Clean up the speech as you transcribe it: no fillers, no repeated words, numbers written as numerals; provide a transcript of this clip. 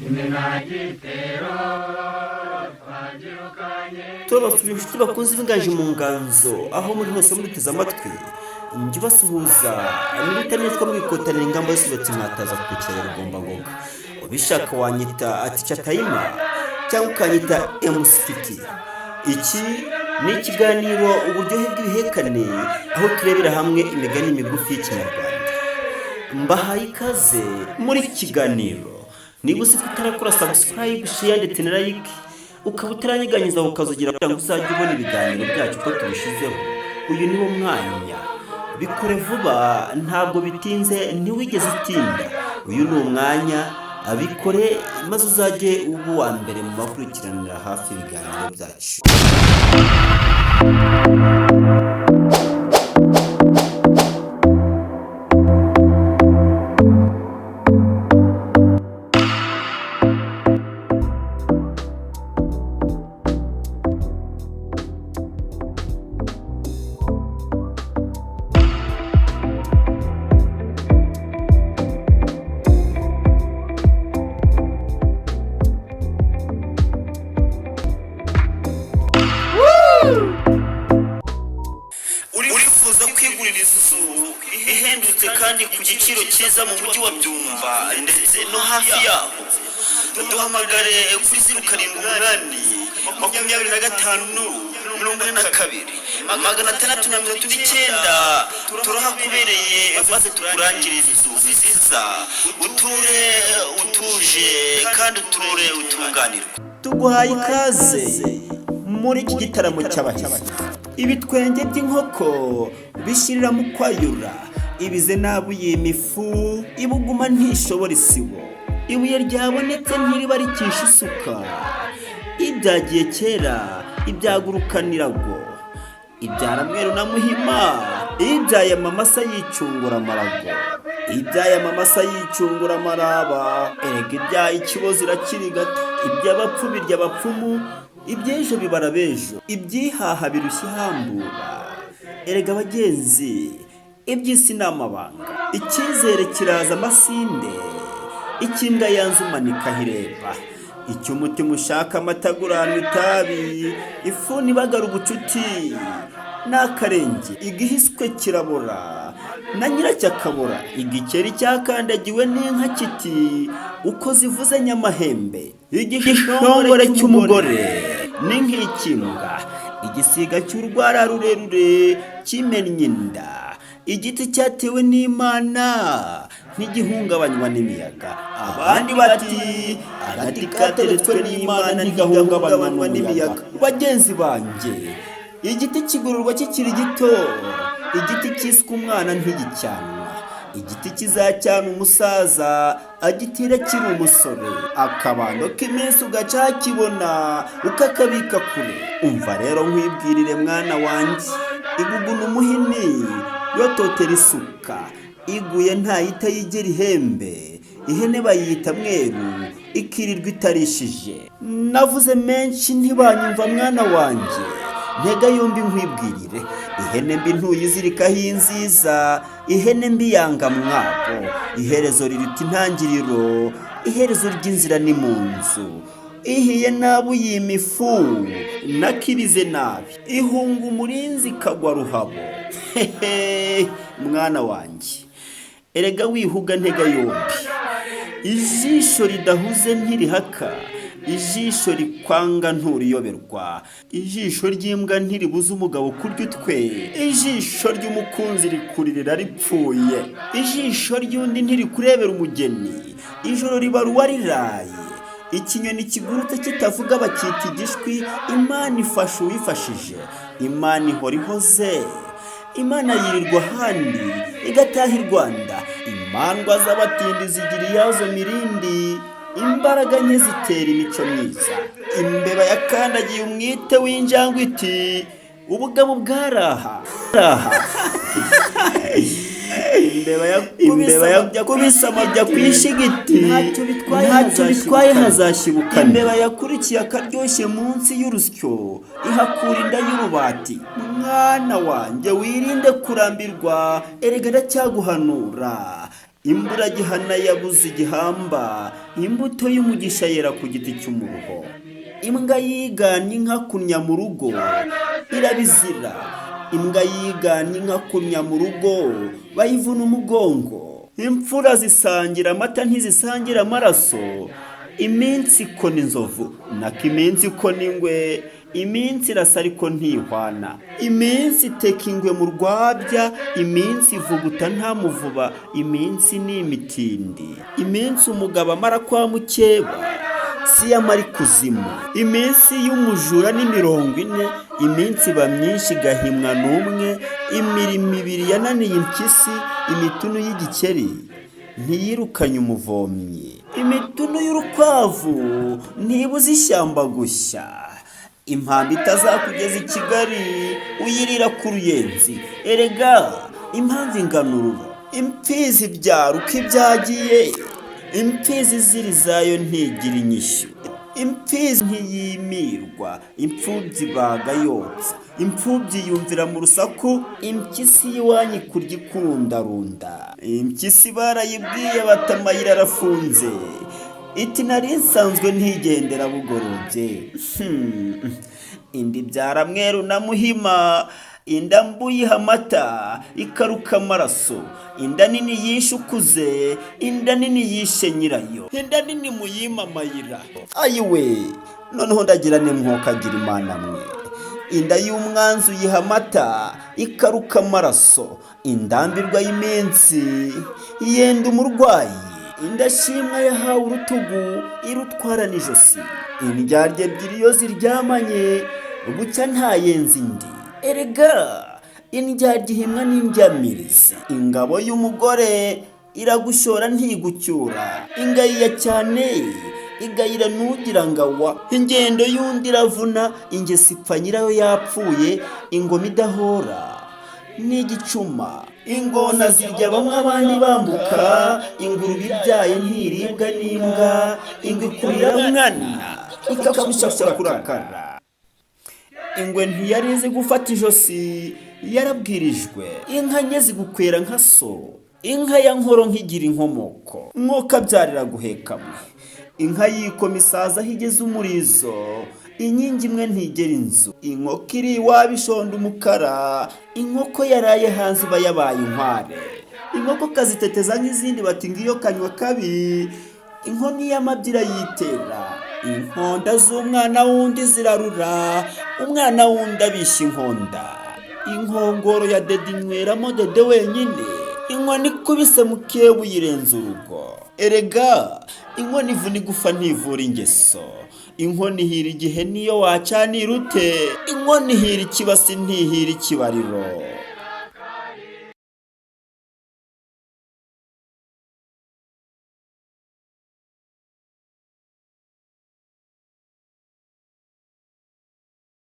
Imenagitero twagirukanye. Turabasuye inshuti bakunze b'Inganji mu Nganzo, aho muri hose muduteze amatwi. Njye ubasuhuza n'ibitanitwa mwikotanira ingamba zose mwataza kwicara rugombangoga. Ubishaka wanyita ati Chatayima cyangwa ukanyita MCT. Iki ni ikiganiro Uburyohe bw'Ibihekane, aho turebera hamwe imigani migufi y'Ikinyarwanda. Mbahaye ikaze muri iki kiganiro. Niba uzi ko utarakora subscribe, share ndetse na like, ukaba utaranyeganyeza ukazugira kugira ngo uzajye ubona ibiganiro byacu uko tubishyizeho, uyu ni wo mwanya. Bikore vuba, ntabwo bitinze, ntiwigeze utinda. Uyu ni umwanya, abikore maze uzajye uba uwa mbere mu bakurikiranira hafi ibiganiro byacu. Urifuza kwigurira inzu ihendutse kandi ku giciro cyiza mu mujyi wa Byumba ndetse no hafi yaho? Duhamagare kuri 0782564639. Turahakubereye maze tukurangirize inzu nziza, uture utuje kandi uture utunganirwe. Tuguhaye ikaze muri iki gitaramo cy'abahizi. Ibitwenge by'inkoko bishyirira mu kwayura, ibize nabuye imifu ibuguma ntishobora isibo, ibuye ryabonetse ntiriba rikisha isuka, ibyagiye kera ibyagurukanirago, ibyara mweru na muhima, ibyaye amamasa yicungura amarago, ibyaye amamasa yicungura amaraba. Erega ibyaye ikibozo irakirigata, iby'abapfu birya abapfumu, iby'ejo bibara b'ejo, ibyihaha birushya ihambura. Erega abagenzi, iby'isi ni amabanga. Icyizere kiraza amasinde, icy'imbwa yanze umanika aho ireba, icyo umutima ushaka amata aguranwa itabi, ifuni ibagara ubucuti n'akarenge, igihiswe kirabora na nyiracyo akabora, igikeri cyakandagiwe n'inka kiti uko zivuze nyamahembe, igishongore cy'umugore ni nk'ikimbwa, igisiga cy'urwara rurerure kimennye inda, igiti cyatewe n'Imana ntigihungabanywa n'imiyaga. Abandi bati agati kateretswe n'Imana ntigahungabanywa n'imiyaga. Bagenzi banjye, igiti kigororwa kikiri gito, igiti cyiswe umwana ntigicyanwa, igiti kizacyana umusaza agitera akiri umusore, akabando k'iminsi ugaca hakibona ukakabika kure. Umva rero nkwibwirire mwana wanjye, iguguna umuhini yototera isuka, iguye ntayita yigera ihembe, ihene bayita mweru ikirirwa itarishije. Navuze menshi ntibanyumva mwana wanjye, ntega yombi nkwibwirire, ihene mbi ntuyizirikaho inziza, ihene mbi yanga mwabo, iherezo riruta intangiriro, iherezo ry'inzira ni mu nzu, ihiye nabi uyima ifu nakibize nabi, ihunga umurinzi ikagwa ruhabo. Hehe mwana wanjye, erega wihuga ntega yombi, ijisho ridahuze ntirihaka, ijisho rikwanga nturiyoberwa, ijisho ry'imbwa ntiribuza umugabo kurya utwe, ijisho ry'umukunzi rikuririra ripfuye, ijisho ry'undi ntirikurebera umugeni, ijoro riba uwariraye, ikinyoni kigurutse kitavuga bakita igishwi. Imana ifasha uwifashije, Imana ihora ihoze, Imana yirirwa ahandi igataha i Rwanda, imandwa z'abatindi zigira iyazo mirindi, imbaraga nke zitera imico myiza. Imbeba yakandagiye umwite w'injangwe iti ubugabo bwaraha. Imbeba yakubise amabya ku ishigiti, ntacyo bitwaye hazashibukana. Imbeba yakurikiye akaryoshye munsi y'urusyo ihakura inda y'urubati. Mwana wanjye, wirinde kurambirwa, erega ndacyaguhanura. Imburagihana yabuze igihamba, imbuto y'umugisha yera ku giti cy'umuruho. Imbwa yiganye inka kunnya mu rugo irabizira. Imbwa yiganye inka kunnya mu rugo bayivuna umugongo. Imfura zisangira amata ntizisangira amaraso. Iminsi ikona inzovu nako iminsi ikona ingwe. Iminsi irasa ariko ntihwana. Iminsi iteka ingwe mu rwabya. Iminsi ivuguta nta muvuba. Iminsi ni imitindi. Iminsi umugabo amara kwa mukeba si yo amara ikuzimu. Iminsi y'umujura ni 40. Iminsi iba myinshi igahimwa n'umwe. Imirimo ibiri yananiye impyisi. Imitunu y'igikeri ntiyirukanye umuvomyi. Imitunu y'urukwavu ntibuza ishyamba gushya. Impamba itazakugeza i Kigali uyirira ku Ruyenzi. Erega impamvu ingana ururo. Imfizi ibyara uko ibyagiye. Imfizi izira izayo ntigira inyishyu. Imfizi ntiyimirwa. Imfubyi ibaga yotsa. Imfubyi yumvira mu rusaku. Impyisi y'iwanyu ikurya ikurundarunda. Impyisi barayibwiye bati amayira arafunze. Iti nari nsanzwe ntigendera bugorobye. Inda ibyara mweru na muhima. Inda mbuyiha amata ikaruka amaraso. Inda nini yishe ukuze. Inda nini yishe nyirayo. Inda nini muyima amayira. Ayiwe, noneho ndagira nimwokagira Imana mwe. Inda y'umwanzi uyiha amata ikaruka amaraso. Indambirwa y'iminsi yenda umurwayi. Indashimwa yahawe urutugu irutwara n'ijosi. Indyarya ebyiri iyo ziryamanye bucya ntayenza indi. Erega indyarya ihimwa n'indyamirizi. Ingabo y'umugore iragushora ntigucyura. Ingayiya cyane igayira nugira ngo awa. Ingendo y'undi iravuna. Ingeso ipfa nyirayo yapfuye. Ingoma idahora n'igicuma. Ingona zirya bamwe abandi bambuka. Ingurube ibyaye ntiribwa n'imbwa. Ingwe ikurira umwana ikakurusha kurakara. Ingwe ntiyari izi gufata ijosi yarabwirijwe. Inka nke zigukwera nka so. Inka ya nkoro nkigira inkomoko. Mwokabyarira guheka mwe. Inka yikoma isaza aho igeze umurizo. Inkingi imwe ntigera inzu. Inkoko iri iwabo ishonda umukara. Inkoko yaraye hanze iba yabaye inkware. Inkoko kaziteteza nk'izindi bati ngiyo kanywa kabi. Inkoni y'amabyi irayitera. Inkonda z'umwana w'undi zirarura. Umwana w'undi abishya inkonda. Inkongoro ya dede inyweramo dede wenyine. Inkoni ikubise mukeba uyirenza urugo. Erega inkoni ivuna igufa ntivura ingeso. Inkoni ihira igihe niyo wacanira ute. Inkoni ihira ikibasi ntihira ikibariro.